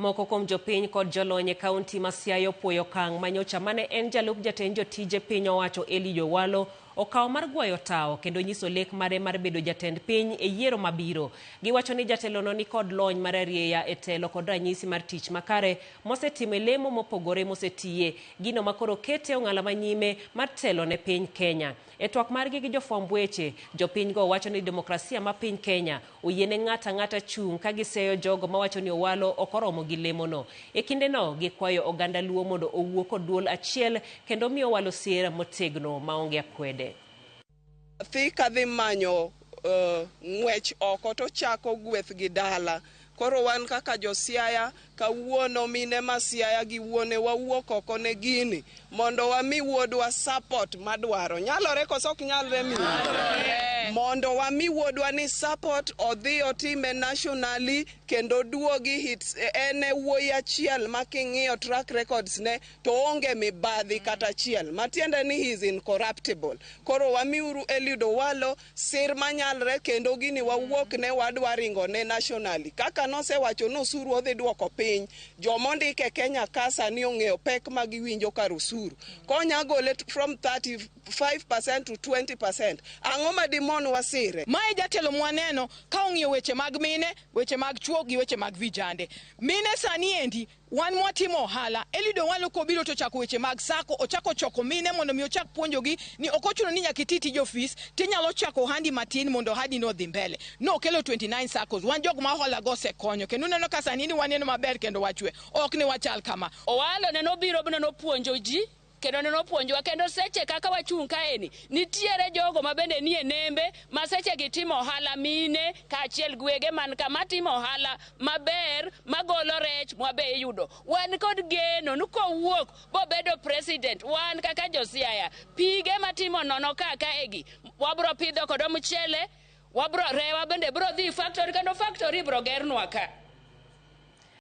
Moko kuom jopiny kod jolony e kaunti ma Siaya opuoyo okang' manyocha mane en jalup jatend jotije piny owacho Eliud Owalo okawo mar gwayo tawo kendo nyiso lek mare mar bedo jatend piny e yiero mabiro. Giwacho ni jatelono ni kod lony mar arieya e telo kod ranyisi mar tich makare mosetimo e lemo mopogore mosetiye, gino makoro kete ong'ala manyime mar telo ne piny Kenya. E twak margi gi jofwamb weche, jopinygo wacho ni demokrasia ma piny Kenya oyiene ng'ato ang'ata chung' ka giseyo jogo mawacho ni Owalo ok oromo gi lemono. E kindeno, gikwayo oganda Luo mondo owuo kod duol achiel kendo miyo Owalo sir motegno maonge akwede. Nyathi kadhi manyo ng'wech oko to chako gweth gi dala. Koro wan kaka jo Siaya, kawuono mine ma Siaya gi wuone wawuok oko ne gini mondo wami wuodwa support madwaro. Nyalore koso ok nyalre mine? Mondo wami wuodwa ni support odhi otime nationally kendo duogi hits. En e wuoyi achiel ma king'iyo track records ne to onge mibadhi kata achiel, matiende ni he is incorruptible. Koro wamiuru Eliud Owalo sir manyalre kendo gini wawuok ne wadwa ringo ne nationally. Kaka nosewacho ni osuru odhi duoko piny, joma ondike Kenya ka sani ong'eyo pek ma giwinjo kar osuru. Konya gole from 35% to 20%, ang'o ma dimon wasire? Mae jatelo mwaneno ka ong'iyo weche mag mine, weche mag chuo gi weche mag vijande. Mine sani endi wan mwatimo ohala, Eliud Owalo kobiro to ochako weche mag sacco, ochako choko mine mondo mi ochak puonjogi ni ok ochuno ni nyaka iti tij ofis, tinyalo chako ohandi matin mondo ohandi no odhi mbele. Nokelo 29 saccos, wan jok ma ohala go osekonyo kendo uneno ka sani ni waneno maber kendo wachwe, ok ni wachal kama. Owalo ne nobiro ne nopuonjo ji kendo ne nopuonjowa kendo seche kaka wachung' kaeni nitiere jogo ma bende nie nembe ma seche gitimo ohala mine kaachiel gi wege man ka matimo ohala maber magolo rech mwabe iyudo. Wan kod geno ni kowuok bobedo president, wan kaka jo Siaya pige matimo nono ka kaegi wabro pidho kod mchele, wabro rewa bende bro dhi factory kendo factory bro gernwa ka.